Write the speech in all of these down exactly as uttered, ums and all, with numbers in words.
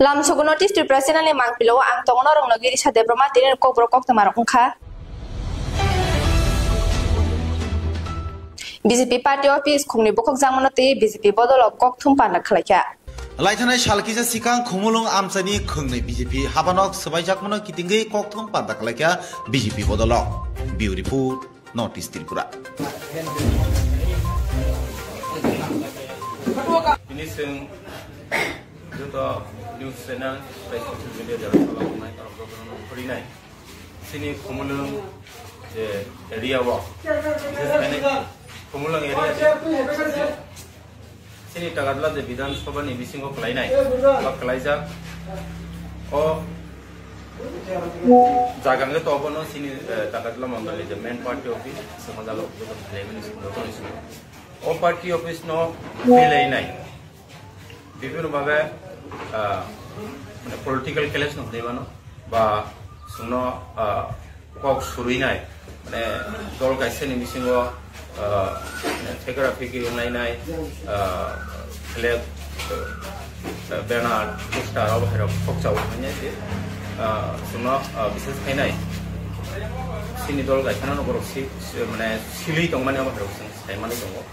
Lamsogo North East Tripura channel ni mangpilo ang tongo norok no Girisa Debbarma tini kokborok koktwma rok wngkha. B J P party office khungni bukhuk jangmano twi B J P bodolo kokthum panda khlaikha. Laithanai sal kisa sikang Khumulwng amchaini khwngnwi B J P habanok swbaijakmano kitingwi kokthum panda khlaikha B J P bodolo. Bureau report, North East Tripura. Tini chwng joto news channel tei social media jora follow khainai, norok jotono phwrwinai. Chini Khumulwng je area o, bises khainai Khumulwng area je, chini Takarjala je Bidhan Sabha ni bisingo khlainai, ba khlaijak. O jaga hwnkhe to obono chini, eh, Takarjala mondol ni je main party office, se o jaga o joto khlaimani swngo, joto ni swngo. O party office no philainai. Bibhinno bhabe, ah, mane political clash no hinwi mano, ba chwngno, ah, kok surwinai, mane dol kaisa ni bisingo, ah, mane phekra phekri wnglainai, ah, flag, ah, banner, poster, abo hai rok khokchao hinwi je, ah, chwngno, ah, bises khainai. Chini dol kaisa no borok si, si, mane silwi tongmani abo hai rok chwng sai manwi tongo.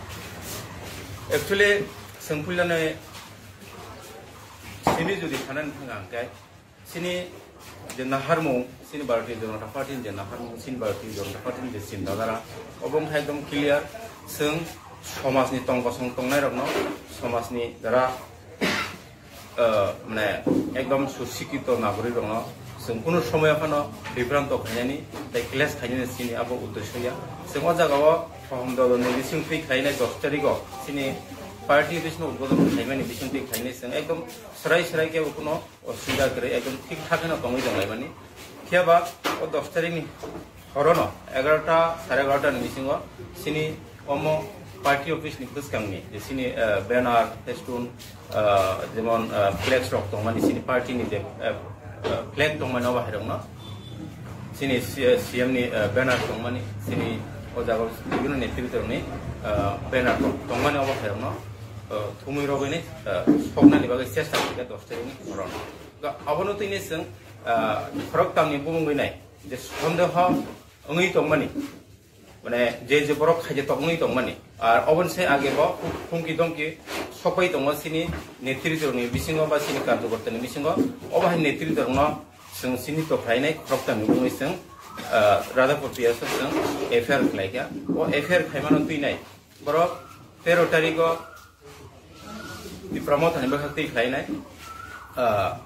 Actually, chwng puilano chini jodi sanani thang ang khe, chini je naharmung, chini Bharatiya Janata Party ni je naharmung, chini Bharatiya Janata Party ni je chinta dhara, obo wngkha ekdom clear. Chwng somajni tong kosong tongnairokno, somajni jara, ah, mane, ekdom susikito nagorik rokno chwng kunu somoyo phano bibranto khainani tei clash khainani chini abo uddesyo ya. Chwng o jagao Sohom Doloni bisingtwi khlainai dos tarigo chini party office no udbodon khlaimani bisingtwi khlainai chwng ekdom swrai swrai kebo kuno osubida kwrwi ekdom thik thak kheno tongwi tonglaimani. Phiya ba o dos tarikni horono egarota, sare egarota ni bisingo chini omo party office ni bwskangni je chini, eh, banner, festoon, ah, jemon, ah, flex rok tongmani, chini party ni je, ah, ah, flag tongmani, obo hai rokno chini C-, C M ni, ah, banner tongmani, chini o jaga bibhinno netrito rokni, ah, banner rok tongmani, obo hai rokno, ah, thumwi rogwini, ah, soknani bagwi chesta khaikha dos tarikni horono. Ga-, abono tini chwng, ah, khoroktamni bumungwi nai je sondeho wngwi tongmani. Mane je je borok khaije tongwi tongmani. Ar oboni sai age bo humki domki sokbai tongo chini netrito ni bisingo ba chini karjokorta ni bisingo. Obo hai netrito rokno chwng chini to khlainai khorokta ni bumwi chwng, ah, Radhapur P S o chwng F I R khlaikha. O F I R khaimano twinai borok tero tarigo Tipra Mothani bwkhak twi khlainai, ah,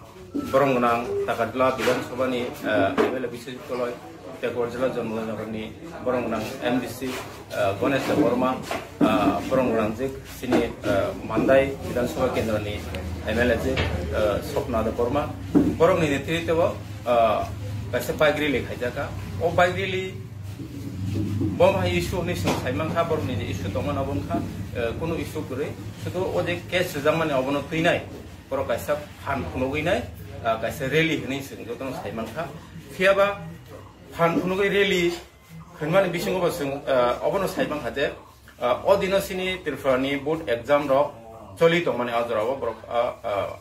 borong gwnang Takarjala Bidhan Sabha ni, ah, M L A Biswajit Koloi, Tekorjala Jammunagar ni borong gwnang M D C, ah, Ganesh Debbarma, ah, borong gwnang jik chini, ah, Mandai Bidhan Sabha Kendra ni M L A jik, ah, Swapna Debbarma, borok ni netrito o, ah, kaisa bike rally khaijak kha. O bike rally bo hai issue hinwi chwng sai mankha, borok ni je issue tongmani obo wngkha, ah, kunu issue kwrwi. Sudu o je case rijak mani obono twinai, borok kaisa phan phunugwi nai, ah, kaisa rally hinwi chwng jotono sai mankha. Phiya ba phan phunugwi rally hwnmani bisingo bo chwng, ah, obono sai mankha je, ah, o dino chini Tripura ni board exam rok choli tongmani a jora o borok, ah, ah,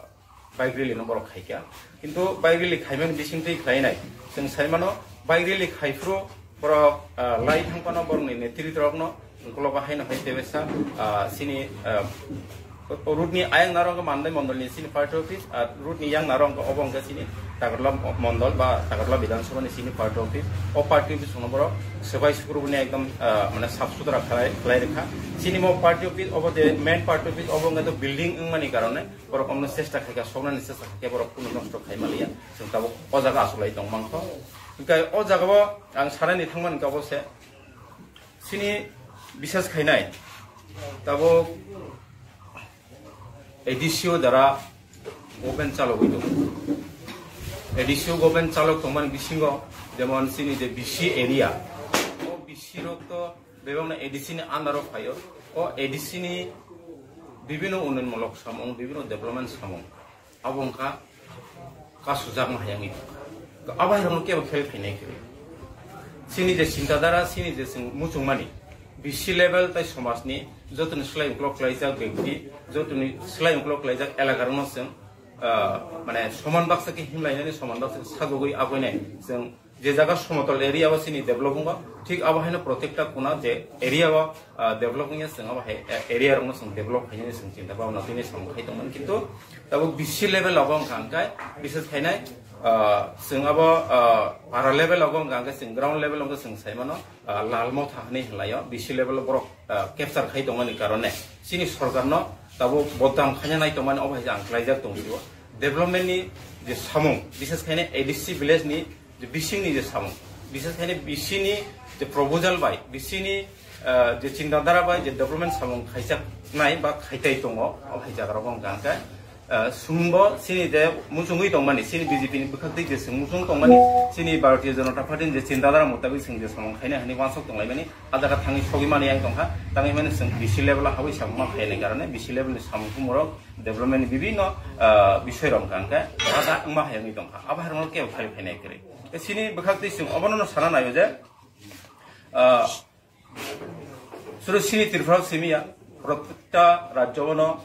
bike rally no borok khaikha. Kintu bike rally khaimani bisingtwi khlainai. Chwng saimano bike rally khaiphuru borok, ah, lai thangphano borokni netrito rokno ukulok haino hai tebesa, ah, chini, ah, road ni ayang narok Mandai mondol ni chini party office, ah, road ni yang narok obo wngkha chini Takarla mondol ba Takarla Bidhan Sabha ni chini party office. O party office no borok swbai sukrubuni ekdom, ah, mane sap sutra khlai, khlai rwkha. Chini mo party office obo je main party office obo wngkha to building wngmani karone borok omno chesta khaikha, soknani chesta khaikha, borok kunu nosto khaima liya. Chwng tabuk o jaga asulai tong mankho. Hwnkhe o jaga o ang sanani thangmani khe obo se chini bisas khainai tabuk A D C o dara government chalogwi tongo. A D C o government chalok tongmani bisingo jemon chini je B C area, o B C rok to bebakno A D C ni under o phaio. O A D C ni bibhinno unnayonmulok samung, bibhinno development samung, abo wngkha kasujakma hayangwi tongkha. To abo hairokno kebo khel khainai kwrwi. Chini je chinta dhara, chini je chwng muchungmani, B C level tai somajni jotoni slai uklok khlaijak bekti, jotoni slai uklok khlaijak elakarokno chwng ah, mane soman baksa khe himlainani, soman baksa khe sajagwi agoinai. Chwng je jaga somotol area o chini develop wngo, thik abo haino protecta kuna je area o, ah, develop wngya, chwng abo hai, eh, area rokno chwng develop khainani chwng chinta bhabna tini samung khai tongmani. Kintu tabuk B C level ogo wngkha hwnkhe, bises khainai, ah, chwng abo, ah, para level ogo wngkha hwnkhe, chwng ground level wngkhe chwng saimano, ah, lal motha hinwi hinlaio, B C level o borok, ah, capture khai tongmani karone chini sorkarno tabuk bodam khaina nai tongmani obo hai je ang klaijak tong sio. Development ni je samung, bises khainai A D C village ni je bisingni je samung, bises khainai B C ni je proposal bai, B C ni, ah, je chinta dhara bai je development samung khaijaknai ba khaitai tongo, o hai jaga rogo wngkha hwnkhe, ah, chwngbo chini je muchungwi tongmani, chini B J P ni bwkhaktwi je chwng muchung tongmani, chini Bharatiya Janata Party ni je chinta dhara mutabik chwng je samung khaina hinwi uansuk tonglaimani, a jaga thangwi sogwi mani yang tongkha, tangwi mani chwng B C level o habwi samung ma khainai karone B C level ni samung thumorok development ni bibinno, ah, bisoi rok wngkha hwnkhe, ada wngma hai wngwi tongkha, abo hai rokno kebo phai phainai kwrwi. Chini bwkhaktwi chwng obono no sana naio je, ah, suru chini Tripura simi ya, protekta rajyo no,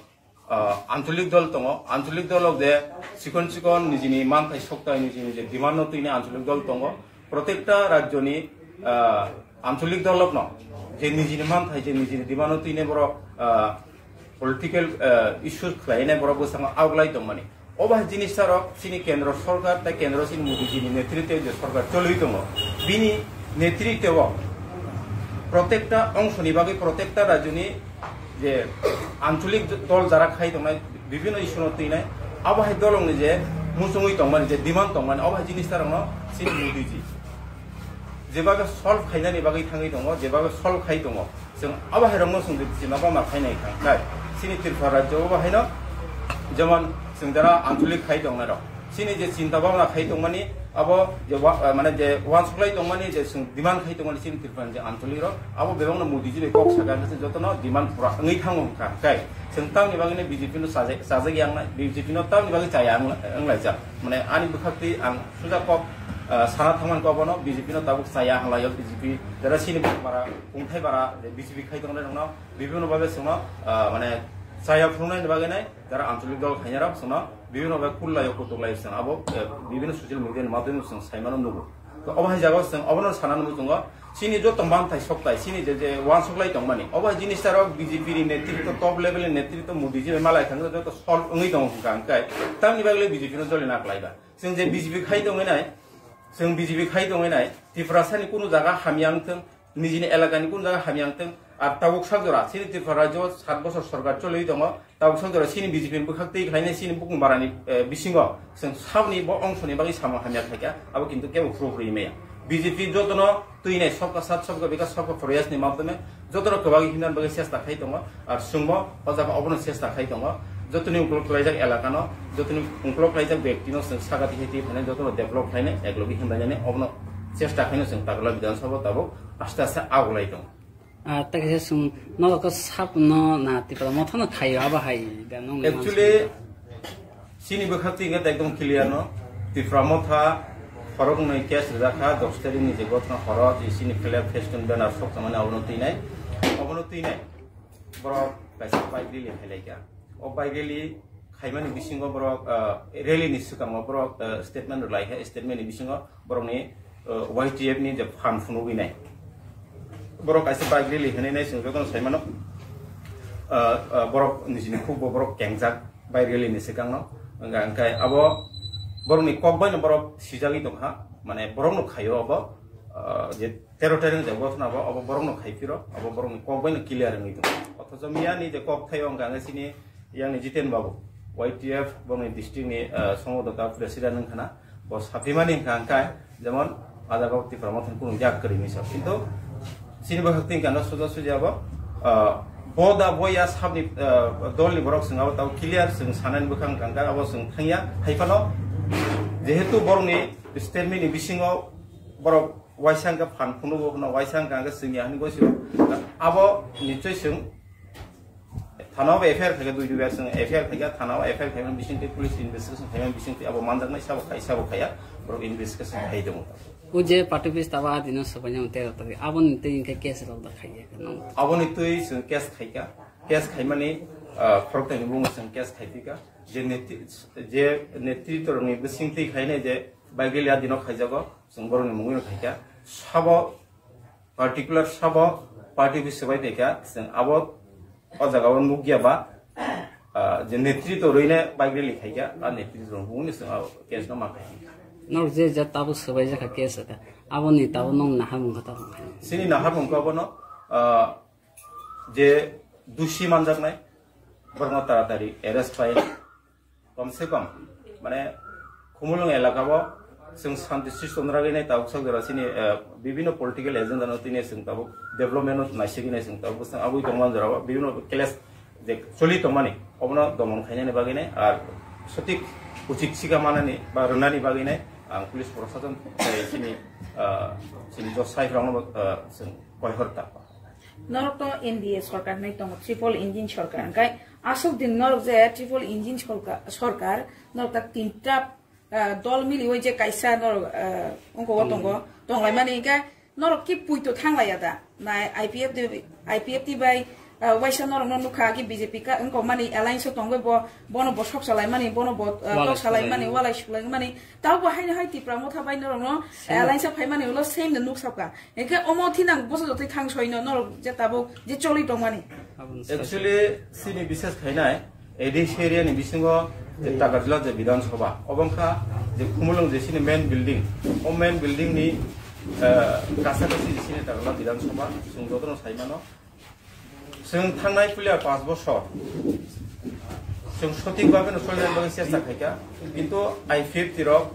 ah, ancholik dol tongo, ancholik dol ok de chikon chikon nijini manthai soktai nijini je demand no twini ancholik dol tongo, protekta rajyo ni, ah, ancholik dol ok no je nijini manthai je nijini demand no twini borok, ah, political, ah, issues khlainai borok bwskango aglai tongmani. O bahai jinis rok chini kendro sorkar tei kendro chini Modi ji ni netritwe je sorkar cholwi tongo, bini netritwe o protekta ongso ni bagwi, protekta rajyo ni je ancholik dol jara khai tongnai, bibinno issue no twinai, abo hai dolong ni je muchungwi tongmani, je demand tongmani, o bahai jinis rok no chini Modi ji jebabe solve khainani bagwi thangwi tongo, jebabe solve khai tongo. Chwng abo hai rokno chwng je chini bama khainai kha, kai chini Tripura rajyo o bahaino jemon chwng jara ancholik khai tongnai rok, chini je chinta bhabna khai tongmani, abo je wa-, eh, mane je uansuklai tongmani, je chwng demand khai tongmani chini Tripura ni je ancholik rok, abo bebakno Modi ji bai kok saka hwnkhe jotono demand pura wngwi thango hwnkha, kai chwng tamni bagwino B J P no chajak, chajak ya wngnai, B J P no tamni bagwi chaya wng-, wnglaijak. Mane ani bwkhaktwi ang suja kok, ah, sana thangmani kok bono, B J P no tabuk chaya hwnlaio, B J P jara chini bara, kungthai bara, je B J P khai tongnai rokno, bibhinno bhabe chwngno, ah, mane chaya phunuknaini bagwi nai, jara ancholik dol khainai rok chwngno, bibhinno bhabe kullaio, kutuklaio chwng abo, eh, bibhinno social media ni madhyome chwng saimano nugo. To obo hai jagao chwng obono sanani muchungo, chini joto manthai soktai, chini je, je uansuklai tongmani, obo hai jinis rok B J P ni netritwo, top level ni netritwo Modi ji bai malai thangwi joto solve wngwi tongo hwnkha hwnkhe, tamni bagwi B J P no joli naklaiba. Chwng je B J P khai tongwi nai, chwng B J P khai tongwi nai, Tiprasani kunu jaga hamya wngthwng, nijini elakani kunu jaga hamya wngthwng, ar tabuk sak jora chini Tripura rajyo sat bosor sorkar choliwi tongo, tabuk sak jora chini B J P ni bwkhak twi khlainai chini bukung barani, eh, bisingo chwng saboni bo ongsoni bagwi samung hamya khaikha, abo kintu kebo phuru phuru maya. B J P jotono twinai Sabka Saath, Sabka Vikas, Sabka Prayas ni madhyome jotono kwbangwi himnani bagwi chesta khai tongo, ar chwngbo o jaga obono chesta khai tongo. Jotoni ukolog khlaijak elakano, jotoni ukolog khlaijak bektino chwng sagati hai twi phainai, jotono develop khlainai, eklogi himlainani obono chesta khaino chwng Tagola Bidhan Sabha tabuk aste aste agoklai tongo. Ah, tei kaisa chwng norok sap no na Tipra Motha no khaio abo hai da nong ni actually, mansi. Chini bwkhak twi hwnkhe ekdom clear no. Tipra Motha khorok nwi case rijak kha, dos tarikh ni je gotna horo je chini flag, festoon, banner sok tongmani abono twinai. Abono twinai. Borok kaisa bike rally khailai kha. O bike rally khaimani bisingo borok, ah, rally ni swkango borok, ah, statement rwlai kha, statement ni bisingo borokni, uh, Y T F ni je phan phunugwi nai. Borok kaisa bike rally hinwi nai chwng jotono sai mano. Uh, uh, borok nijini khukbo borok kengjak bike rally ni swkangno. Wngkha hwnkhe abo borokni kok baino borok sijagwi tongkha, mane borokno khaio abo, uh, je tero tarik je gotna abo, abo borokno khai phiro, abo borokni kok baino clear wngwi tongkha. Othocho miyani je kok thaio wngkha hwnkhe chini Yang ni Jiten Babu, Y T F bongni district ni, eh, Songwodota president wngkhana, bo saphimani wngkha hwnkhe, jemon, a jaga o Tipra Motha ni kunu yak kwrwi ni sa. Kintu, chini bwkhak twi wngkha no suja suja bo, eh, bo da bo ya sabni, eh, dol ni borok chwng abo tabo clear chwng sanani bwkhak wngkha hwnkhe, abo chwng thangya, hai phano, jehetu borokni statement ni bisingo borok waisa hwnkhe phan phunukgo hwno, waisa hwnkha hwnkhe chwngya hinwi gosio, abo nichoi chwng Thana o F I R khaikha, dui dui bar chwng F I R khaikha, thana o F I R khaimani bisingtwi, police investigation khaimani bisingtwi abo manjaknai, sabo khai, sabo khaiya, borok investigation khai tongo. O je party office tabo a dino sobaino tero tarik, aboni twi hwnkhe case rok da khaiya khe nang. Aboni twi chwng case khaikha, case khaimani, ah, khoroktaini bumung chwng case khaiphika, Je netri-, je netritorokni bisingtwi khainai je bike rally adino khaijago, chwng borokni mungwino khaikha. Sabo particular sabo party bai swbai paikha, chwng abo o jagao nukya ba, ah, je netrito rwine bike rally khaikha, a netrito rwini chwng a case no ma khai. Norok je jat tabuk swbai jakha case ata, aboni tabuk nong naharmung kha tabuk. Chini naharmung kha bono, ah, je dusi manjaknai, borokno taratari arrest khai, kom se kom, mane, Khumulwng elaka bo chwng santi siston ragwi nai tabuk sak jora chini, eh, bibino political agenda no tini chwng tabuk development no naisigi nai chwng tabuk bwswng abui tongma jora o bibino clash je choli tongmani obono domon khainani bagwi nai ar sotik uchit sika manani ba rwnani bagwi nai ang police prosason tei chini, eh, chini josai rokno, eh, chwng koihor ta. Norok to N D A sorkar hinwi tongo, triple engine sorkar. Hwnkhe aswk din norok je triple engine sorka-, sorkar, norok ta tinta, ah, dol miliwi je kaisa norok, ah, wngkok o tongo, tonglaimani hwnkhe norok ki puito thanglaiya da? Na I P F T, I P F T bai, ah, waisa norokno nukha ki B J P ka wngkokmani alliance o tongwi bo, bono bo sok salaimani, bono bo, ah, tok salaimani, walai suklaimani. Tabuk bo haino hai Tipra Motha bai norokno alliance o phaimani ulo same no nuk sapkha. Hingke omo thinang bwsa jotoi thang soino norok je tabuk je choli tongmani. Actually, chini bises khainai, A D C area ni bisingo je Takarjala je Bidhan Sabha, obo wngkha je Khumulwng je chini main building, o main building ni, eh, kasa kasi je chini Takarjala Bidhan Sabha, chwng jotono sai mano. Chwng thangnai puila panch bosor chwng sotik bhabe no solinani bagwi chesta khaikha, kintu I P F T rok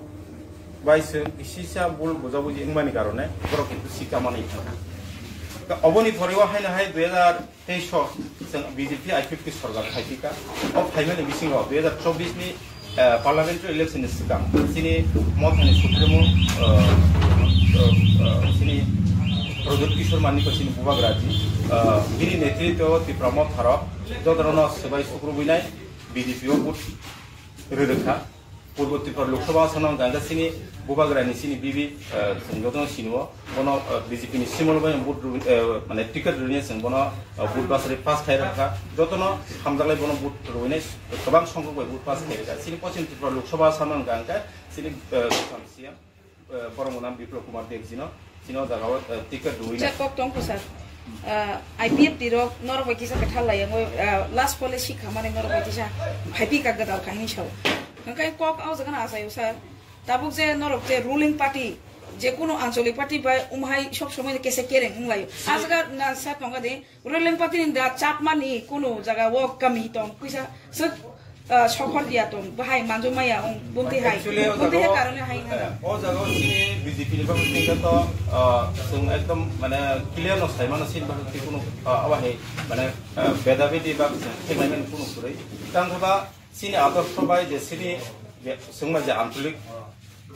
bai chwng kisisa bul bujabuji wngmani karone borok kintu sika manwi thangkha. Ta oboni pore o haino hai dui hajar teis o chwng B J P I P F T sorkar phaiphika. O phaimani bisingo dui hajar chobbish ni eh, parliamentary election ni swkang chini Mothani Supremo, eh, eh, eh, chini Pradyot Kishore Manik chini bubagra ji, eh, bini netritwo Tipra Motha rok jotono swbai sukrubwinai B J P o vote rwrwkha. Purbo Tripura Lok Sabha asano hwnkha chini bubagra ni chini bibi, eh, chwng jotono sinio. Bono, eh, B J P ni simol bai vote rw-, eh, mane ticket rwini chwng bono, eh, vote basari pass khai rwkha. Jotono hamjaklai bono vote rwini kwbang songkok bai vote pass khai rwkha. Chini Poschim Tripura Lok Sabha asano hwnkha hwnkhe chini, eh, C M, eh, borok mwnam Biplab Kumar Deb jino, chini o jaga o, eh, ticket rwini. Sir, kok tong kho, sir. Eh, I P F T rok norok bai kisa kwthar lai yango, eh, last policy khamani norok bai kisa phaipi ka gadal kha hinwi sao. Hwnkhe kok o jaga no achaio, sir. Tabuk je norok je ruling party, je kunu anchalik party bai umhai sob somoi kese kereng wnglaio. Sini- Aswk na sa tonga de, ruling party ni da chapmani kunu jaga o kami tong kisa swk, ah, sokhor dia tong, bahai manjumaya wng, bunti hai. Actually, o Bunti hai jaga o, karone hai eh, o jaga o chini B J P ni bagwi tingkha to, ah, chwng ekdom mane clear no sai mano chini bagwi kunu, ah, abo hai mane, ah, beda bedi ba chwng thekmani kunu kwrwi. Tang khe ba Chini adorsho bai je chini je chwngma je anchalik,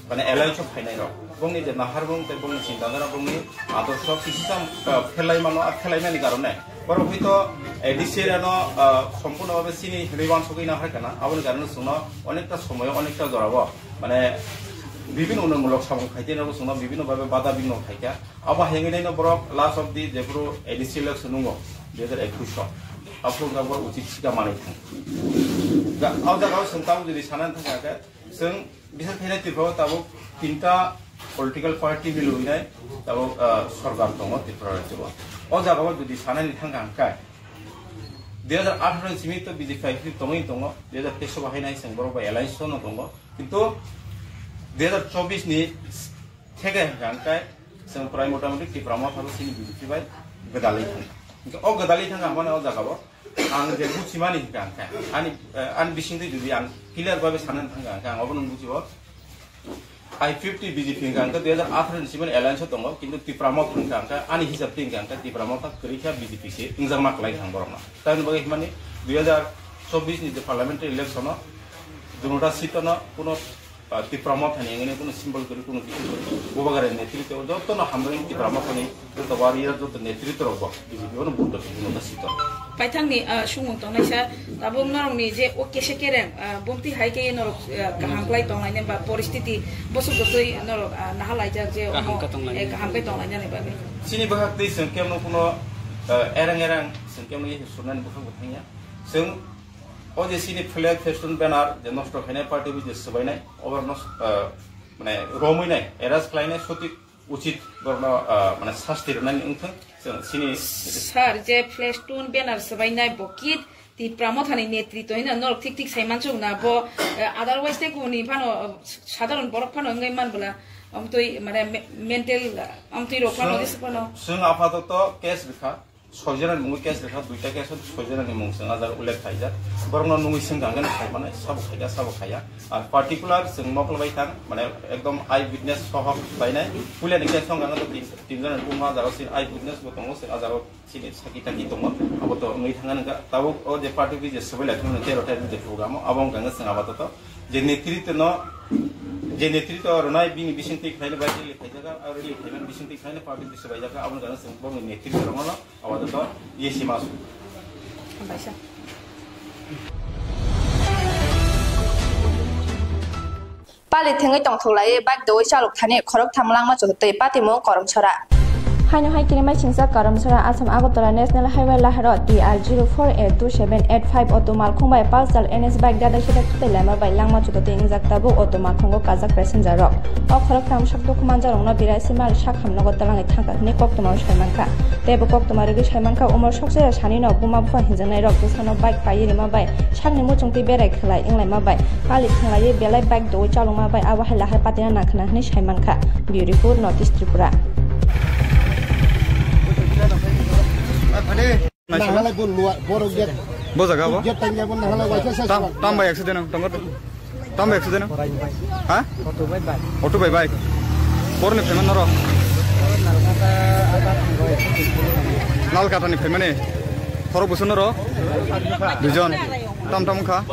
mane, alliance o phainai rok, bongni je naharmung tei bongni chintadhara, bongni adorsho kisisa, ah, phelai mano, a phelai mani karone borok hoi to A D C area no, ah, sompurno bhabe chini hinwi uansugwi nahar kana, aboni karone chwngno onekta somoyo, onekta jorao, mane, bibhinno unonmulok samung khai tei nogo chwngno bibhinno bhabe bada bigno khai kha. Abo hai wngwi naino borok last of the jephuru A D C election nungo dui hajar ekush o, aphuru wngkha borok uchit sika manwi thang. Da, o jaga o chwng tabuk jodi sanani thangkha khe, chwng bisa khainai Tripura o tabuk tinta political party milwi nai tabuk, ah, sorkar tongo Tripura rajyo o. O jaga o jodi sanani thangkha hwnkhe, dui hajar atharo ni simi to B J P I P F T tongwi tongo, dui hajar teis o bo haino hai chwng borok bai alliance o no tongo. Kintu dui hajar chobbish ni theke hwnkha hwnkhe chwng prai motamoti Tipra Motha bo chini B J P bai gwdalwi thangkha. Hwnkhe o gwdalwi thangkha hwnmani o jaga o ang je buchimani hwnkha hwnkhe ani, eh, ani bisingtwi jodi ang clear bhabe sanani thangkha hwnkhe ang obono buchibo I P F T B J P hwnkha hwnkhe dui hajar atharo ni simi alliance o tongo, kintu Tipra Motha hwnkha hwnkhe ani hisab twi hwnkha hwnkhe Tipra Motha kwrwi khe B J P se wngjakma kwlai thang borokno. Tamoni bagwi hwnmani dui hajar chobbish ni je parliamentary election o Junota seat o no kuno, ah, Tipra Motha ni wngwi kuno symbol kwrwi kuno kisu kwrwi. Bubagra ni netritwo o jotono hambai Tipra Motha ni joto warrior joto netritwo rok bo B J P bono vote rwkha Junota seat o. Paithakni, ah, sumung tongnaisa tabuk norokni je o kese kereng, ah, bumti hai khe norok, ah, kaham khlai tonglainai ba poristiti bosok bosoi norok, ah, nahalaijak je kaham omo, khe tonglainai. Eh, kaham khe tonglainani bagwi. Chini bwkhak twi chwng kemno kuno, ah, erang erang chwng kemno ye surnani bwkhak bo thangya. Chwng O je chini flag, festoon, banner je nosto khainai, party office je swbainai, oborno, ah, mane romwi nai, arrest khlainai, sotik uchit borokno, ah, mane sasti rwnani wngthwng. Chwng chini Sir, je festoon, banner swbainai bo kit Tipra Mothani netritw hino norok thik thik sai mansuk na bo, eh, otherwise tei kubuni phano, eh, sadharon borok phano wngwi man bwla, omtwi mane me-, mental, eh, omtwi rok phano Chwng, jesa phano. Chwng apatoto case rwkha, soi jona ni mungwi case rwkha, duita case o soi jona ni mung chwng ah jaga ullekh khaijak. Borokno nungwi swngkha hwnkhe no sai manai, sabo khaiya, sabo khaiya. Ar particular chwng mokol bai thang, mane ekdom eye witness sohok bainai. Puila ni case wngkha hwnkhe tin, tin jona ni buma jaga sin eye witness bo tongo, chwng ah jaga chini saki taki tongo, abo to wngwi thangna nangkha. Tabuk o je party office je swbai lai thangmani tero tarik je program o, abo wngkha hwnkhe chwng apatoto je netritwno, je netritw rwnai bini bisingtwi khlainai bai rally khaijakha, a rally khaimani bisingtwi khlainai party office swbaijak kha, abo wngkha hwnkhe chwng bongni netritw rokno apatoto ye sima su. Hambaisa. Pali thwngwi tongthok laiwi bike dogwi chalok thani khoroktham langma chototwi patimung Karamchara. Haino hai kini mai singsa Karamchara, Assam Agartala National Highway laharo T R zero four A two seven eight five auto malkhung bai Pulsar N S bike dadai sidak thutwi lama bai langma chototwi wngjak tabuk auto malkhungo kajak passenger rok. O khoroktham sak dukhu manjak rokno birai simal sak hamnogo twlangwi thangkha hwnwi koktwmao sai mankha. Teibo koktwma rwgwi sai mankha umor soksa ya sani no buma bupha hinjaknai rok bwsano bike paiwi rima bai sakni muchungtwi berai khwlai wnglaima bai pali thwnglaiwi belai bike dogwi chalokma bai abo hai lahar patina nangkhwna hwnwi sai mankha. Bureau report, North East Tripura. Naisala. Nahalai bo lua, borok get. Bo jaga bo? Get tangya bo nahalai waisa sa. Tam, tam bai accident ang, tongor. Tam bai accident ang? Ha? Auto bai bai. Auto bai bai. Borni phaima noro? Nalkata ni phaimani. Khorok busu noro? Duijon. Tam tam kha.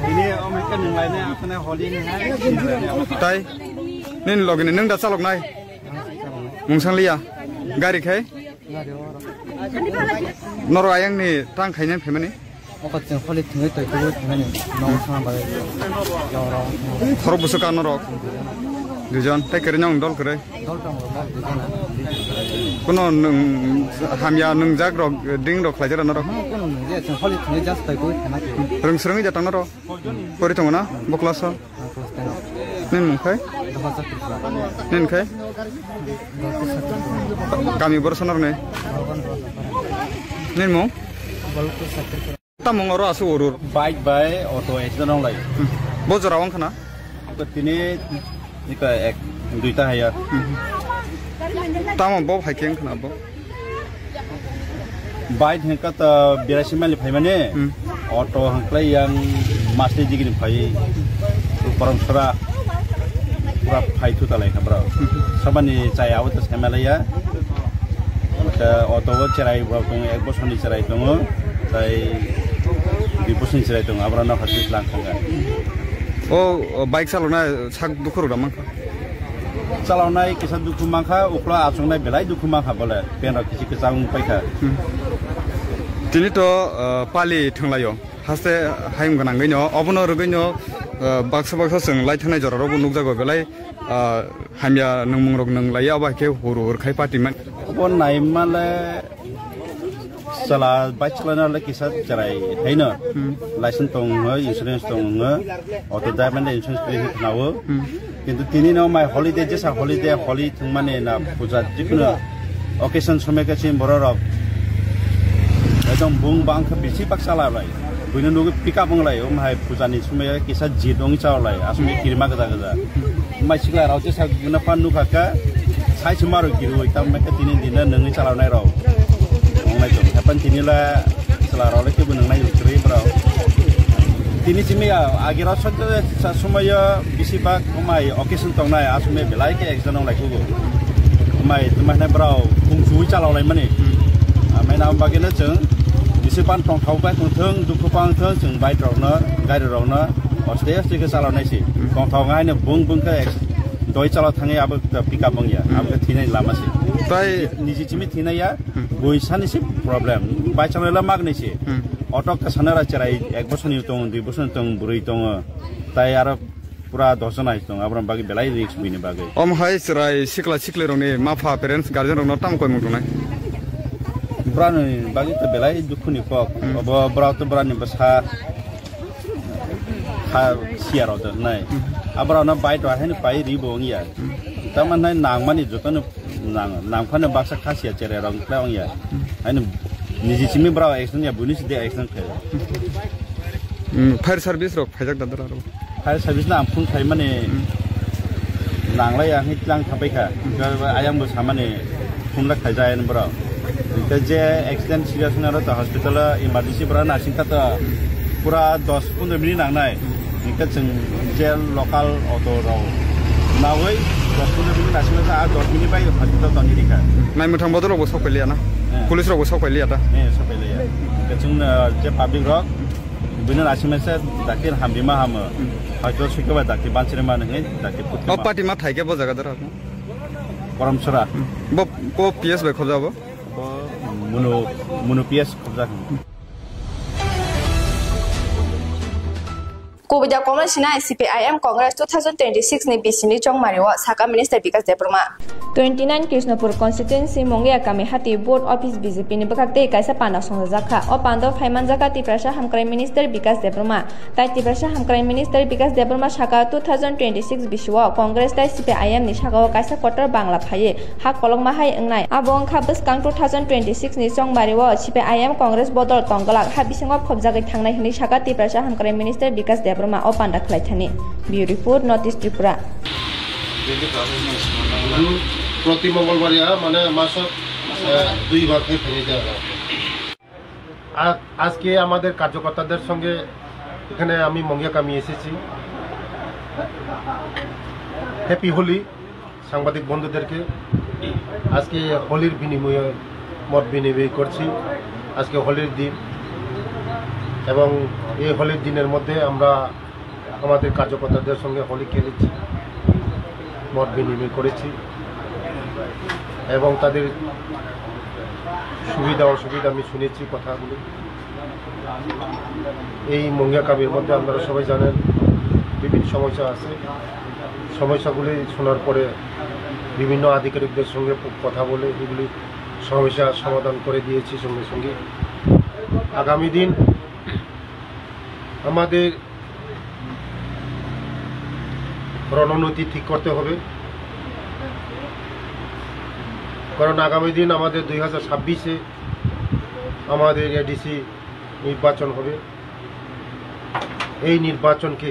Ini om ekka nung lainai, apne holi ni hai. Tai? Nini logini nung da chalok nai? Mungsang liya. Gari khai? Norok ayang ni tang khainai phaimani? Oko chwng holi thwngwi twi kubui thwngmani. Nong sama bai. Khorok busu ka norok? Duijon. Tai kwrwi nong dol kwrwi? Dol tong rok dol duijon. Kuno nwng hamya nwngjak rok, ding rok khlaijak norok? Kuno nwngjak, chwng holi thwngwi just twi kubui thwngmani. Rwng swrwngwi jatang norok? Pori tongo na? Bo class o? Nini mung khai? Nini khai? Kami borok sono rwni? Nini mung? Tamung oro aswk urur? Bike bai auto accident wng lai. Bo jora wng khana? Tini ika ek duita haya. Tamo bo hai khe wng khana bo? Bike hwnkha ta beraisi mile phaimani, hmm, auto hwnkhlai yang masli digini phai, Karamchara pura phai thu talai kha bro. Hmm. Sabani chaya o ta semelaya. Ta auto o cherai bo tongo, ek bosor ni cherai tongo, tai dui bosor ni cherai tongo, abra no hati lang thangkha. O, o bike chalona sak dukhu rok da mankha? Chalonai kisa dukhu mankha, ukla achuknai belai dukhu mankha bole, pen rok kisi kisa wng paikha. Hmm. Tini to, uh, pali thwnglaio, haste hayung gwnangwi no, obono rwgwi no, uh, baksa baksa chwng lai thangnai jora rokbo nukjago belai, uh, hamya nwngmung rok nwng lai, abo hai khe hur hur khai party man. Obo naimale Chwla bike chwlaina le kisa cherai haino. Hmm. License tong wngwi, insurance tong wngwi, auto driver ni insurance twi hwnwi khwnawo. Hmm. Kintu tini no mai holiday, jesa holiday, holi thwngmani na puja jikunu occasion somoi khe chini borok rok ekdom bung bang khe bisi bak chala lai. Buino nugwi pick up wng lai, omo hai puja ni somoi kisa jit wng chala lai, aswk kirima gwja gwja. Mai sikla rao jesa guna phan nukha khe, sai se maro kirui, tamo khe tini dina nungwi chalonai rao. Wngnai tong. Hapan tini la chwla rao le kebo nungnai ruk kwrwi brao. Tini simi ya, agi rao sot sa somoi yo bisi bak omai occasion tongnai, aswk me belai khe action wnglai kugo. Omai tuma hwnai brao khung chui chalolai mani. Amai na bagwi no chwng bisi ban tongthok bai tongthwng, dukhu pang thwng, chwng bike rok no, gari rok no, aste aste khe chalonai si. Tongthok ngai no bung bung khe doi chala thangwi abo pick up wngya, abo khe thinani lama se. Tai niji chimi thinaya, hmm, buisani se problem. Bai chala la magni se. Hmm. Auto khe sanara cherai ek bosor ni tong, dui bosor ni tong, bwrwi tongo. Tai aro pura dos jon hai tong, aboni bagwi belai risk bini bagwi. Om hai chwrai sikla sikli rokni mapha parents guardian rokno tamo koimung tongnai? Brani bagwi to belai dukhuni kok. Hmm. Obo bwrao to brani bwsa kha siya rok nai. Hmm. Abrao no bai to haino pai ri bo wngya. Hmm. Tamo nai nangmani jotono nang, nangphano baksa kha siya chere rok wngya. Hmm. Haino niji simi brao action ya, buini side action khe. Hmm, fire service rok phaijak da dara rok. Fire service no ang phone khaimani nanglai ang hit lang thapai kha. Ayang bo samani phone la khaijai ani borok. Hingke je accident serious wngya rok to hospital o emergency borok naising kha to pura dos pondro minute nangnai. Hingke chwng je local auto rok nawi dos pondro minute naising kha, a dos minute bai hospital toni rikha. Naimwthang bodol rok bo sok pailiya na? Eh. Police rok bo sok pailiya ta? Eh, sok pailiya. Hingke chwng, eh, je public rok Bini naisingmese dakti hamrima hamo. Hmm. Hoito suikhe bai dakti bansiri mano hwnwi dakti putkhe. O ma party ma thaikhe bo jaga dara. Koramsora. Hmm. Bo, bo P S bai khobjabo? Bo Munu, Munu P S khobjak. Kubui da komo sinai C P I M Congress two thousand twenty-six ni bisini chongmari o saka Minister Bikas Debbarma. Twenty nine Krishnapur constituency Mongia Kami hati booth office B J P ni bwkhak tei kaisa panda songjajakha. O panda o phaimanjakha Tiprasa Hamkrai Minister Bikas Debbarma. Tai Tiprasa Hamkrai Minister Bikas Debbarma saka two thousand twenty-six bisio Congress tai C P I M ni sakao kaisa kotor bangla phaiwi ha kolokma hai wngnai. Abo wngkha bwskang two thousand twenty-six ni chongmari o C P I M Congress bodol tongglak ha bisingo phobjagwi thangnai hwnwi saka Tiprasa Hamkrai Minister Bikas Debbarma o panda khlaithani. Bureau Report, North East Tripura. প্রতি মঙ্গলবারে, মানে, মাসত, আহ, দুইবার করে ফেলে দেওয়া হয়। আ-, আজকে আমাদের কার্যকর্তাদের সঙ্গে এখানে আমি মঙ্গিয়া কামি এসেছি। হ্যাপি হোলি সাংবাদিক বন্ধুদেরকে। আজকে হোলির বিনিময়ে মত বিনিময় করছি। আজকে হোলির দিন এবং এই হোলির দিনের মধ্যে আমরা আমাদের কার্যকর্তাদের সঙ্গে হোলি খেলেছি, মত বিনিময় করেছি এবং তাদের সুবিধা অসুবিধা আমি শুনেছি কথাগুলি। এই মঙ্গিয়া কামির মধ্যে আপনারা সবাই জানেন বিভিন্ন সমস্যা আছে, সমস্যাগুলি শোনার পরে বিভিন্ন আধিকারিকদের সঙ্গে কথা বলে এগুলি সমস্যা সমাধান করে দিয়েছি সঙ্গে সঙ্গে। আগামী দিন আমাদের রণনীতি ঠিক করতে হবে, কারণ আগামী দিন আমাদের দুই হাজার ছাব্বিশে আমাদের এডিসি নির্বাচন হবে। এই নির্বাচনকে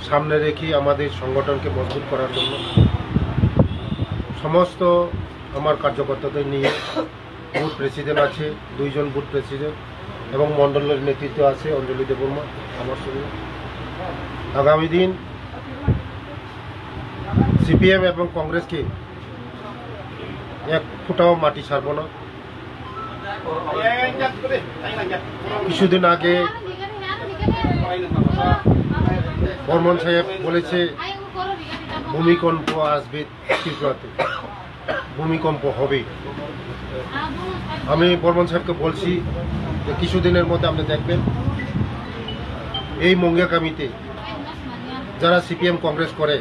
সামনে রেখে আমাদের সংগঠনকে মজবুত করার জন্য সমস্ত আমার কার্যকর্তাদের নিয়ে বুথ প্রেসিডেন্ট আছে, দুইজন বুথ প্রেসিডেন্ট এবং মণ্ডলের নেতৃত্ব আছে অঞ্জলি দেববর্মা আমার সঙ্গে। আগামী দিন সিপিএম এবং কংগ্রেসকে এক ফুটাও মাটি ছাড়ব না। কিছুদিন আগে বর্মন সাহেব বলেছে ভূমিকম্প আসবে ত্রিপুরাতে, ভূমিকম্প হবে। আমি বর্মন সাহেবকে বলছি যে কিছুদিনের মধ্যে আপনি দেখবেন এই মঙ্গিয়া কামিতে যারা সিপিএম কংগ্রেস করে,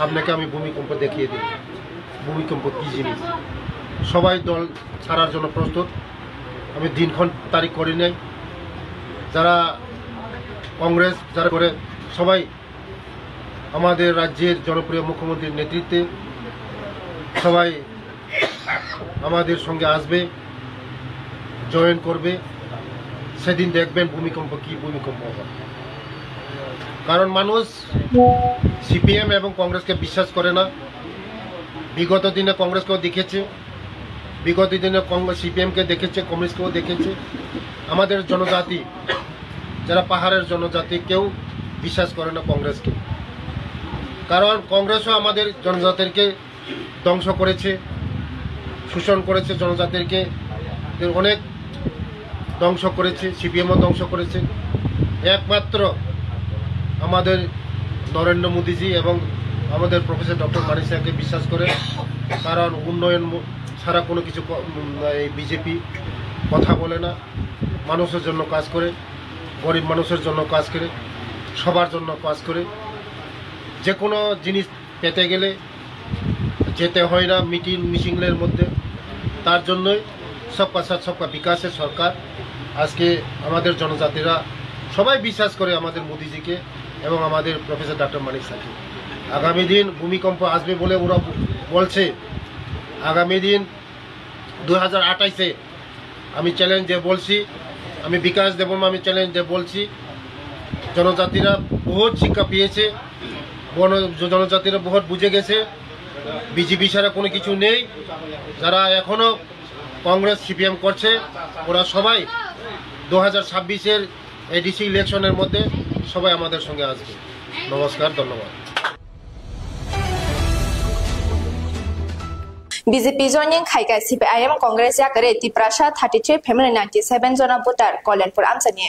আপনাকে আমি ভূমিকম্প দেখিয়ে দিই, ভূমিকম্প কী জিনিস। সবাই দল ছাড়ার জন্য প্রস্তুত। আমি দিনক্ষণ তারিখ করি নাই। যারা কংগ্রেস, যারা করে, সবাই আমাদের রাজ্যের জনপ্রিয় মুখ্যমন্ত্রীর নেতৃত্বে সবাই আমাদের সঙ্গে আসবে, জয়েন করবে। সেদিন দেখবেন ভূমিকম্প কি ভূমিকম্প হয়। কারণ মানুষ সিপিএম এবং কংগ্রেসকে বিশ্বাস করে না। বিগত দিনে কংগ্রেসকেও দেখেছে, বিগত দিনে কংগ্রেস, সিপিএমকে দেখেছে, কমিউনিস্টকেও দেখেছে। আমাদের জনজাতি, যারা পাহাড়ের জনজাতি, কেউ বিশ্বাস করে না কংগ্রেসকে। কারণ কংগ্রেসও আমাদের জনজাতিকে ধ্বংস করেছে, শোষণ করেছে জনজাতিকে, এদের অনেক ধ্বংস করেছে, সিপিএমও ধ্বংস করেছে। একমাত্র আমাদের নরেন্দ্র মোদীজি এবং আমাদের প্রফেসর ডক্টর মানিক সাহাকে বিশ্বাস করে, কারণ উন্নয়ন মু-, ছাড়া কোনো কিছু ক-, উম, এই বিজেপি কথা বলে না, মানুষের জন্য কাজ করে, গরিব মানুষের জন্য কাজ করে, সবার জন্য কাজ করে। যে কোনো জিনিস পেতে গেলে যেতে হয় না মিটিং মিছিলের মধ্যে। তার জন্যই সবকা সাথ সবকা বিকাশের সরকার। আজকে আমাদের জনজাতিরা সবাই বিশ্বাস করে আমাদের মোদিজিকে এবং আমাদের প্রফেসর ডক্টর মানিক সাহাকে। আগামী দিন ভূমিকম্প আসবে বলে ওরা বলছে। আগামী দিন দু হাজার আঠাশে আমি চ্যালেঞ্জ দিয়ে বলছি, আমি বিকাশ দেববর্মা আমি চ্যালেঞ্জ দিয়ে বলছি, জনজাতিরা বহুত শিক্ষা পেয়েছে, বন-, জনজাতিরা বহুত বুঝে গেছে, বিজেপি ছাড়া কোনো কিছু নেই। যারা এখনো কংগ্রেস সিপিএম করছে, ওরা সবাই দু হাজার ছাব্বিশের এডিসি ইলেকশনের মধ্যে সবাই আমাদের সঙ্গে আসবে। নমস্কার, ধন্যবাদ। B J P joining khaikha C P I M Congress yakarwi Tiprasa thirty three family ninety seven jona voter Kalyanpur amchani.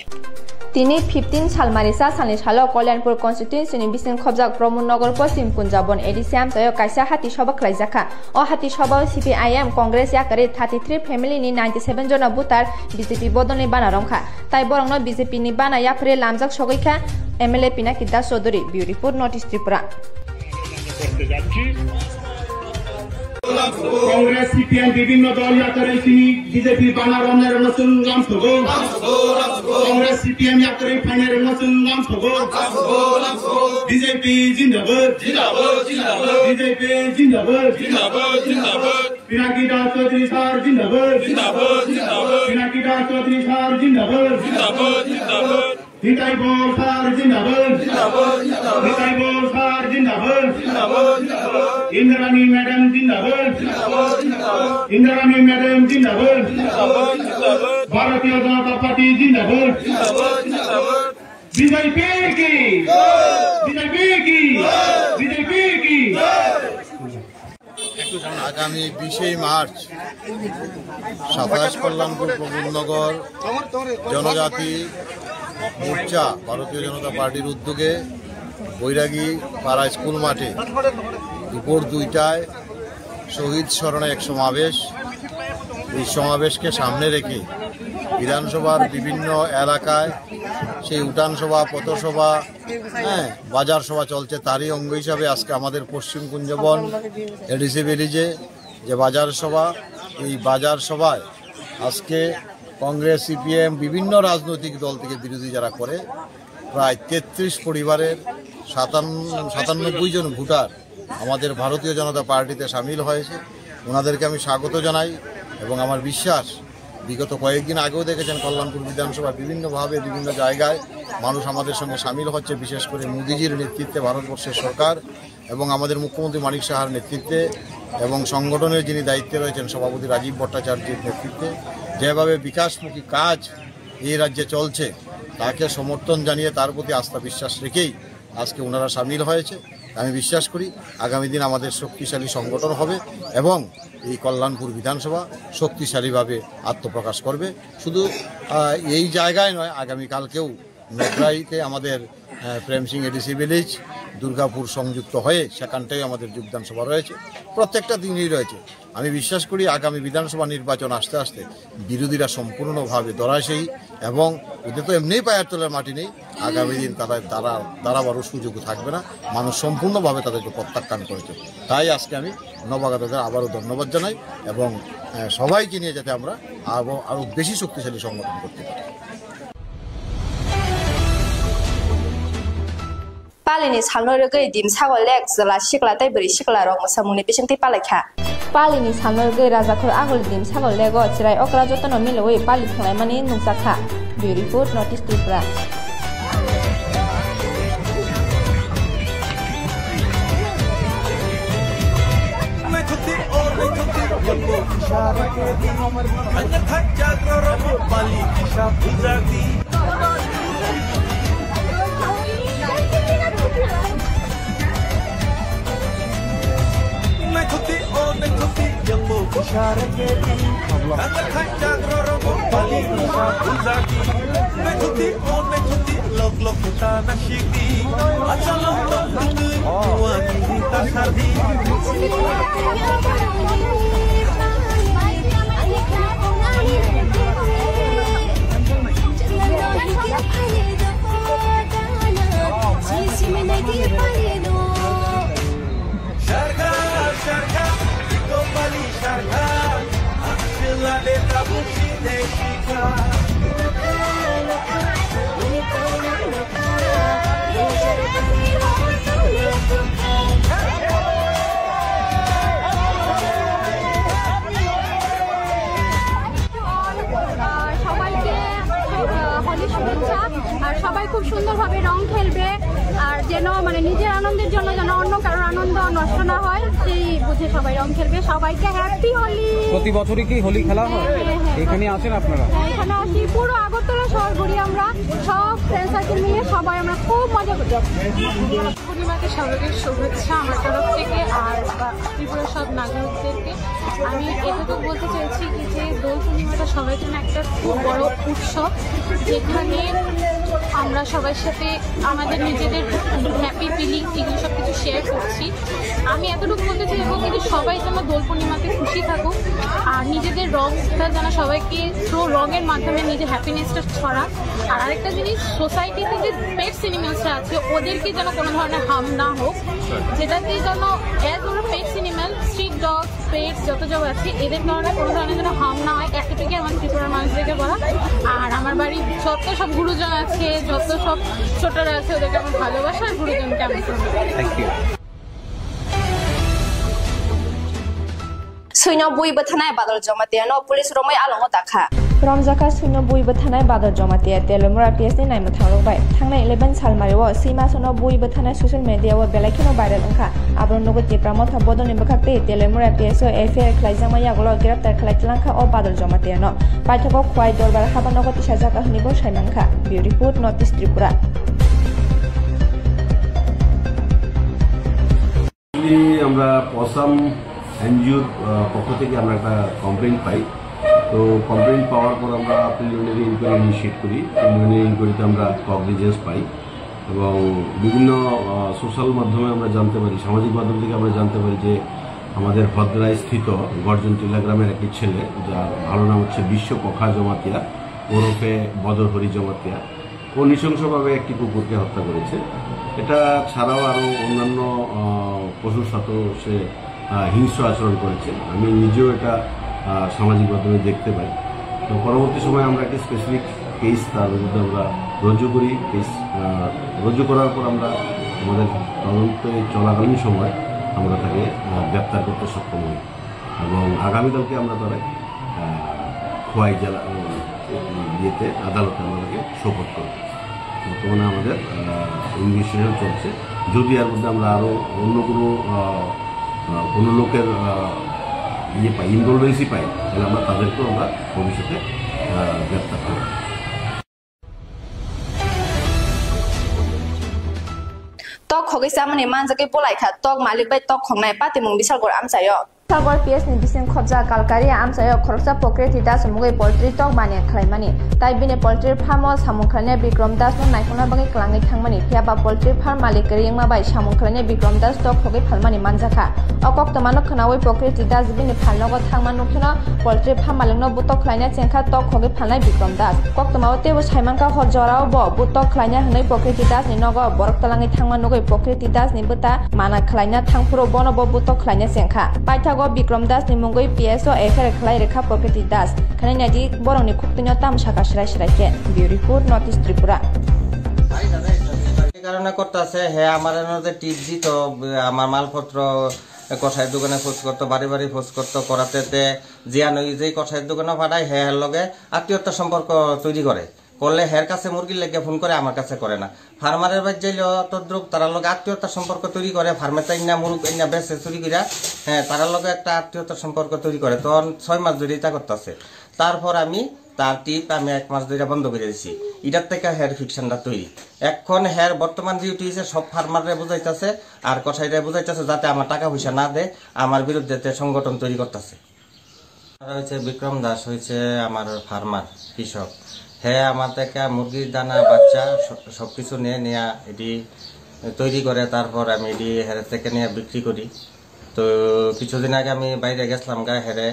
Tini fifteen sal marisa salni salo Kalyanpur constituency ni bising khobjak Pramod Nagar Poschim Kunjabon A D C amchaio kaisa hati soba khlaijakha. O hati sobao C P I M Congress yakarwi thirty three family ni ninety seven jona voter B J P bodolni bana romkha. Tai borokno B J P ni bana yaphre lamjak sogwi kha M L A Pinaki Das Chaudhury. Bureau report, North East Tripura. Congress, C P M bibhinno dol yakarwi tini B J P bana romnai rokno chwng lamsogo. Congress, C P M yakarwi phainai rokno chwng lamsogo. B J P jindabad. B J P jindabad. Pinaki Das Chaudhury sir jindabad. Pinaki Das Chaudhury sir jindabad. Nitai Bol sir jindabad. Nitai Bol sir jindabad. Indrani madam jindabad. Indrani madam jindabad. Bharatiya Janata Party jindabad. B J P ki. B J P ki. B J P ki. আগামী বিশে মার্চ সাতাশ কল্যাণপুর প্রমোদনগর জনজাতি মোর্চা ভারতীয় জনতা পার্টির উদ্যোগে বৈরাগী পাড়া স্কুল মাঠে দুপুর দুইটায় শহীদ স্মরণে এক সমাবেশ। এই সমাবেশকে সামনে রেখে বিধানসভার বিভিন্ন এলাকায় সেই উঠান সভা, পথসভা, হ্যাঁ, বাজার সভা চলছে। তারই অঙ্গ হিসাবে আজকে আমাদের পশ্চিম কুঞ্জবন এডিসি ভিলেজে যে বাজার সভা, এই বাজার সভায় আজকে কংগ্রেস, সিপিএম, বিভিন্ন রাজনৈতিক দল থেকে বিরোধী যারা করে, প্রায় তেত্রিশ পরিবারের সাতান্ন সাতানব্বই জন ভোটার আমাদের ভারতীয় জনতা পার্টিতে সামিল হয়েছে। ওনাদেরকে আমি স্বাগত জানাই এবং আমার বিশ্বাস, বিগত কয়েকদিন আগেও দেখেছেন কল্যাণপুর বিধানসভায় বিভিন্নভাবে বিভিন্ন জায়গায় মানুষ আমাদের সঙ্গে সামিল হচ্ছে। বিশেষ করে মোদিজির নেতৃত্বে ভারতবর্ষের সরকার এবং আমাদের মুখ্যমন্ত্রী মানিক সাহার নেতৃত্বে এবং সংগঠনের যিনি দায়িত্বে রয়েছেন সভাপতি রাজীব ভট্টাচার্যের নেতৃত্বে যেভাবে বিকাশমুখী কাজ এই রাজ্যে চলছে, তাকে সমর্থন জানিয়ে তার প্রতি আস্থা বিশ্বাস রেখেই আজকে ওনারা সামিল হয়েছে। আমি বিশ্বাস করি আগামী দিন আমাদের শক্তিশালী সংগঠন হবে এবং এই কল্যাণপুর বিধানসভা শক্তিশালীভাবে আত্মপ্রকাশ করবে। শুধু এই জায়গায় নয়, আগামীকালকেও নকরাইতে আমাদের প্রেম সিং এডিসি ভিলেজ, দুর্গাপুর সংযুক্ত হয়ে সেখানটাই আমাদের যোগদান সভা রয়েছে। প্রত্যেকটা দিনই রয়েছে। আমি বিশ্বাস করি আগামী বিধানসভা নির্বাচন আসতে আসতে বিরোধীরা সম্পূর্ণভাবে ধরাশায়ী এবং ওদের তো এমনিই পায়ের তলার মাটি নেই। আগামী দিন তারা তারা দাঁড়াবারও সুযোগ থাকবে না। মানুষ সম্পূর্ণভাবে তাদেরকে প্রত্যাখ্যান করেছে। তাই আজকে আমি নবাগতাদের আবারও ধন্যবাদ জানাই এবং সবাইকে নিয়ে যাতে আমরা আরও আরও বেশি শক্তিশালী সংগঠন করতে পারি। Palini salno rwgwi Dimsago lek chwla sikla tei bwrwi siklarok mwsamungni bisingtwi palaikha. Palini salno rwgwi Rajakhor Aguli Dimsago lego chwrai okra jotono milwi pali thanglaimani nukjakha. Bureau report, North East Tripura. আহ, সবাইকে, আহ, হোলির শুভেচ্ছা। আর সবাই খুব সুন্দরভাবে রং খেলবে, আর যেন, মানে, নিজের আনন্দের জন্য যেন অন্য কারোর আনন্দ নষ্ট না হয়, সেই বুঝে সবাই রং খেলবে। সবাইকে হ্যাপি হোলি। প্রতি বছরই কি হোলি খেলা হয়? হ্যাঁ, হ্যাঁ, হ্যাঁ। এখানে আসেন আপনারা? হ্যাঁ, এখানে আসি, পুরো আগরতলা শহর ঘুরি আমরা, সব ফ্রেন্ড সার্কেল মিলে সবাই আমরা খুব মজা করি। পূর্ণিমাকে সবাইকে শুভেচ্ছা আমার তরফ থেকে। আর ত্রিপুরা সব নাগরিকদেরকে আমি এটুকু বলতে চাইছি কি, যে দোল পূর্ণিমাটা সবার জন্য একটা খুব বড় উৎসব, যেখানে আমরা সবার সাথে আমাদের নিজেদের হ্যাপি ফিলিং, এগুলো সব কিছু শেয়ার করছি। আমি এতটুকু বলতে চাইবো কিন্তু সবাই যেন দোল পূর্ণিমাতে খুশি থাকুক, আর নিজেদের রংটা যেন সবাইকে থ্রু রঙের মাধ্যমে নিজের হ্যাপিনেসটা ছড়াক। আর আরেকটা জিনিস, সোসাইটিতে যে পেটস অ্যানিমেলসরা আছে, ওদেরকে যেন কোনো ধরনের হার্ম না হোক, যেটাতে যেন, অ্যাজ ওরা pets animal, street dog, pets যত সব আছে, এদের কারণে কোনো ধরনের যেন হার্ম না হয়, এতটুকুই আমার ত্রিপুরার মানুষদেরকে বলা। আর আমার বাড়ির যত সব গুরুজন আছে, যত সব ছোটরা আছে, ওদেরকে আমার ভালোবাসা, আর গুরুজনকে আমার প্রণাম। Thank you. Suino bui bwthanai Badal Jamatia no police romwi alongo dakha. Romjakha suino bui bwthanai Badal Jamatia Teliamura P S ni naimwthang rok bai. Thangnai eleven salmari o Swimasono bui bwthanai social media o belai kheno viral wngkha. Aboro nugwi Tipra Motha bodolni bwkhak tei Teliamura P S o F I R khlaijakma yagulo greptar khlai tlangkha o Badal Jamatia no. Paithago Khwai Dorbar haba nogo tisajakha hwnwi bo saimankha. Bureau Report, North East Tripura. Actually, আমরা পসাম এনজিওর, আহ, পক্ষ থেকে আমরা একটা কমপ্লেইন্ট পাই। তো কমপ্লেইন্ট পাওয়ার পর আমরা প্রিলিমিনারি ইনকোয়ারি ইনিশিয়েট করি। প্রিলিমিনারি ইনকোয়ারিতে আমরা কগনিজেন্স পাই এবং বিভিন্ন, আহ, সোশ্যাল মাধ্যমে আমরা জানতে পারি, সামাজিক মাধ্যম থেকে আমরা জানতে পারি যে আমাদের ভদ্রায় স্থিত গর্জন টিলা গ্রামের একটি ছেলে, যার ভালো নাম হচ্ছে বিশ্ব পখা জমাতিয়া, ওরফে বদর হরি জমাতিয়া, ও নৃশংসভাবে একটি কুকুরকে হত্যা করেছে। এটা ছাড়াও আরও অন্যান্য, আহ, পশুর সাথেও সে, আহ, হিংস্র আচরণ করেছে। আমি নিজেও এটা, আহ, সামাজিক মাধ্যমে দেখতে পাই। তো পরবর্তী সময়ে আমরা একটি স্পেসিফিক কেস তার বিরুদ্ধে আমরা রুজু করি। কেস, আহ, রুজু করার পর আমরা আমাদের তদন্ত চলাকালীন সময় আমরা তাকে, আহ, গ্রেপ্তার করতে সক্ষম হই এবং আগামীকালকে আমরা তারা, আহ, খোয়াই জেলা, উম, ইয়েতে আদালতে আমরা তাকে সোপর্দ করব। বর্তমানে আমাদের, আহ, ইনভেস্টিগেশন চলছে। যদি এর মধ্যে আমরা আরও অন্য কোনো, আহ, আহ, কোনো লোকের, আহ, ইয়ে পাই, ইনভলভেন্সি পাই, তাহলে আমরা তাদেরকেও আমরা ভবিষ্যতে, আহ, গ্রেপ্তার করব। Tok khogwi chamani manjagwi bolai kha, tok malik bai tok khoknai patimung Bisalgor amchaio. Sagor P S ni bising khobjak Kalkari amchaio khoroksa Pokriti Das mungwi poultry tok baniya khlaimani. Tai bini poultry farm o samung khlainai Bikrom Das no naikolna bagwi kwlangwi thangmani. Phiya ba poultry farm malik kwrwi wngma bai samung khlainai Bikrom Das tok khogwi phalmani manjakha. O koktwmano khwnawi Pokriti Das bini phalnogo thangma nukphino poultry farm malikno butok khlaina chengkha tok khogwi phalnai Bikrom Das. Koktwmao teibo saimankha hor jorao bo butok khlaina hwnwi Pokriti Das ni nogo borok twlangwi thangma nugwi Pokriti Das ni bwta mana khlaina thangphuru bono bo butok khlaina chengkha. Paithago Bikrom Das ni mungwi P S o F I R khlai rwkha Pokriti Das. Khwnai naidi borokni khuktwino tamo sakha srai srai khe. Bureau Report, North East Tripura. এই কারণে করতেছে, হে আমার এনে যে টিপ দিত, আমার মালপত্র কষাইয়ের দোকানে পোস্ট করতো, বাড়ি বাড়ি পোস্ট করতো, করাতে তে জিয়ান ওই যে কষাইয়ের দোকানে পাঠায়, হে এর লগে আত্মীয়তা সম্পর্ক তৈরি করে। করলে হের কাছে মুরগির লেগে ফোন করে, আমার কাছে করে না। ফার্মারের বাড়ি যাইলেও তদ্রুপ তারা লগে আত্মীয়তা সম্পর্ক তৈরি করে, ফার্মে তাই না মুরগ এই না বেচে চুরি করিয়া, হ্যাঁ, তারা লগে একটা আত্মীয়তার সম্পর্ক তৈরি করে। তখন ছয় মাস ধরে এটা করতেছে। তারপর আমি তার টিপ আমি এক মাস ধরে বন্ধ করে দিছি। এটার থেকে হের ফিকশনটা তৈরি। এখন হের বর্তমান ডিউটি হইছে সব ফার্মাররে বুঝাইতেছে আর কসাইরে বুঝাইতেছে যাতে আমার টাকা পয়সা না দেয়, আমার বিরুদ্ধে তে সংগঠন তৈরি করতেছে। হচ্ছে বিক্রম দাস হচ্ছে আমার ফার্মার, কৃষক। হে আমার থেকে মুরগির দানা, বাচ্চা স-, সবকিছু নিয়ে নিয়ে এটি তৈরি করে, তারপর আমি এটি হের থেকে নিয়ে বিক্রি করি। তো কিছুদিন আগে আমি বাইরে গেছিলাম গা, হেরে,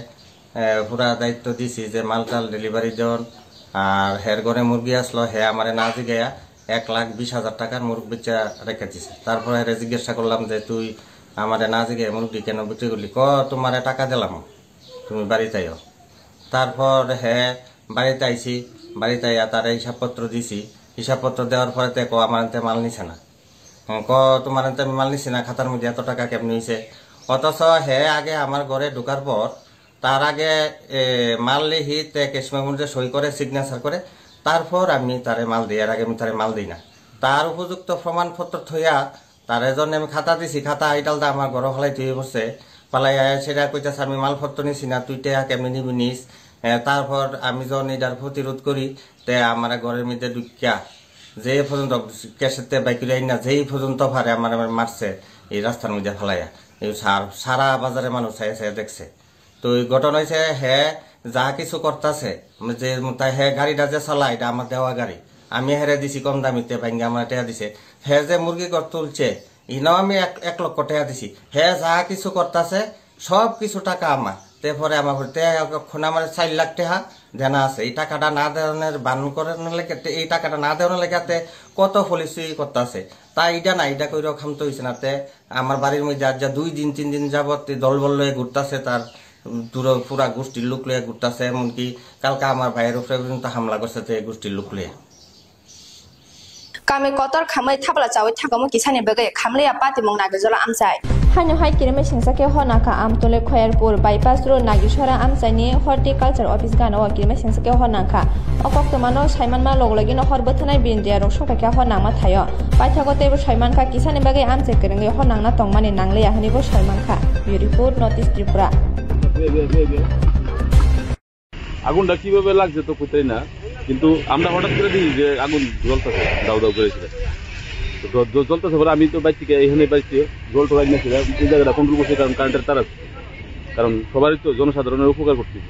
এ, পুরা দায়িত্ব দিছি যে মাল টাল ডেলিভারি দেওয়ার। আর হের ঘরে মুরগি আসলো, হে আমারে না জিগাইয়া এক লাখ বিশ হাজার টাকার মুরগ বেচা রেখে দিছে। তারপরে হেরে জিজ্ঞাসা করলাম যে, "তুই আমারে না জিগাইয়া মুরগি কেন বিক্রি করলি?" "ক, তোমারে টাকা দিলাম, তুমি বাড়িতে আইও।" তারপর হে বাড়িতে আইছি, বাড়িতে আইয়া তারে হিসাবপত্র দিছি। হিসাবপত্র দেওয়ার পরে তে কো আমার আনতে মাল নিছে না। হুম, ক তোমার আনতে আমি মাল নিছি না, খাতার মধ্যে এত টাকা কেমনি হইছে? অথচ হে আগে আমার ঘরে ঢুকার পর, তার আগে, এ, মাল লিখি তে ক্যাশ মেমোর মধ্যে সই করে, সিগনেচার করে, তারপর আমি তারে মাল দিই, এর আগে আমি তারে মাল দিই না। তার উপযুক্ত প্রমাণপত্র থইয়া তারে জন্য আমি খাতা দিছি, খাতা আইডাল দা আমার ঘরো ফালাই তুই বসে, ফালাই আয়া সেটা কইতাছে, "আমি মালপত্র নিছি না, তুই টেয়া কেমনি নিবি নিস?" এ, তারপর আমি যখন এটার প্রতিরোধ করি, তে আমার ঘরের মধ্যে ঢুকিয়া যে পর্যন্ত ক্যাশেতে বাইক না, যেই পর্যন্ত পারে আমার, আমার মারছে এই রাস্তার মধ্যে ফালাইয়া। এই সার-, সারা বাজারে মানুষ চাইয়া চাইয়া দেখছে। তো এই ঘটনা হইছে, হে যা কিছু করতাছে, যে তাই হে গাড়িটা যে চালায়, এটা আমার দেওয়া গাড়ি, আমি হেরে দিছি কম দামিতে, ভাঙ্গে আমার টেয়া দিছে। হে যে মুরগি ঘর তুলছে, ইনাও আমি এক, এক লক্ষ টেয়া দিছি। হে যা কিছু করতাছে, সব কিছু টাকা আমার। তে পরে আমার ঘরে তে এখন আমার চার লাখ টেকা দেনা আছে। এই টাকাটা না দেওয়ানোর বান করানোর লেগে, তে এই টাকাটা না দেওয়ানোর লেগে তে কত পুলিশ করতেছে। তা এটা না, এটা কইরো খাম তো হইছে না। তে আমার বাড়ির মধ্যে আজ যা দুই দিন, তিন দিন যাবত তে দলবল লয়ে ঘুরতাছে, তার পুরো পুরা গোষ্ঠীর লোক লয়ে ঘুরতাছে। এমনকি কালকে আমার ভাইয়ের উপরে পর্যন্ত হামলা করছে তে গোষ্ঠীর লোক লয়ে। Kami kotor khamwi thabla chawi thangkamo kisani bagwi khamliya patimung Nagijolo amchai. Haino hai kirimai singsa khe hor nangkha Amtole Khoyarpur bypass road Nagisora amchaini horticulture office gana o kirimai singsa khe hor nangkha. O koktwmano saimanma logologino hor bwthanai bini diyarok sokphaikha hor nangma thaio. Paithago teibo saimankha kisani bagwi amchai kwrwngwi hor nangna tongmani nangliya hwnwibo saimankha. Bureau report, North East Tripura. আগুনটা কিভাবে লাগছে তো কইতাই না, কিন্তু আমরা হঠাৎ করে দেখি যে আগুন জ্বলতেছে, দাউ দাউ করে সেটা। তো জ-, জ-, জ্বলতেছে পরে আমি তো বাইর থেকে, এখানে বাইর থেকে জল টল আইনা সেটা, এই জায়গাটা কন্ট্রোল করছি, কারণ কারেন্টের তার আছে, কারণ সবারই তো জনসাধারণের উপকার করতে হবে।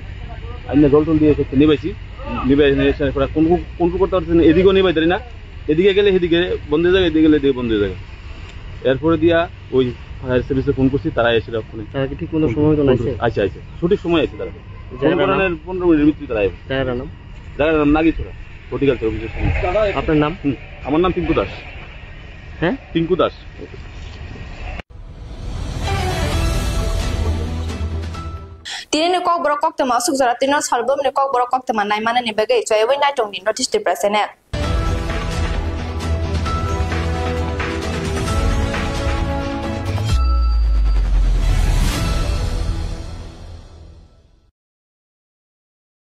আইনা জল টল দিয়ে সেটা নিবাইছি, নিবাই এখানে এসে পরে কোন, কন্ট্রোল করতে পারছি না, এদিকেও নিবাই পারি না, এদিকে গেলে সেদিকে বন্ধ হয়ে যায়, এদিকে গেলে এদিকে বন্ধ হয়ে যায়। এরপরে দিয়া ওই ফায়ার সার্ভিসে ফোন করছি, তারা এসে ওখানে তারা কি ঠিক মতো সময় মতো আইছে? আইছে, আইছে, সঠিক সময় আইছে তারা। ফোন জায়গাটার নাম? করানোর পনেরো মিনিটের ভিতরে তারা আইবে। জায়গাটার নাম? জায়গাটার নাম নাগিছড়া, হর্টিকালচার অফিসের সামনে। আপনার নাম? হুম, আমার নাম পিঙ্কু দাস। হ্যাঁ? পিঙ্কু Das. Tini ni kokborok koktwma aswk jora, tini no salbumni kokborok koktwma naimanani bagwi chaywi naitongni North East Tripura channel.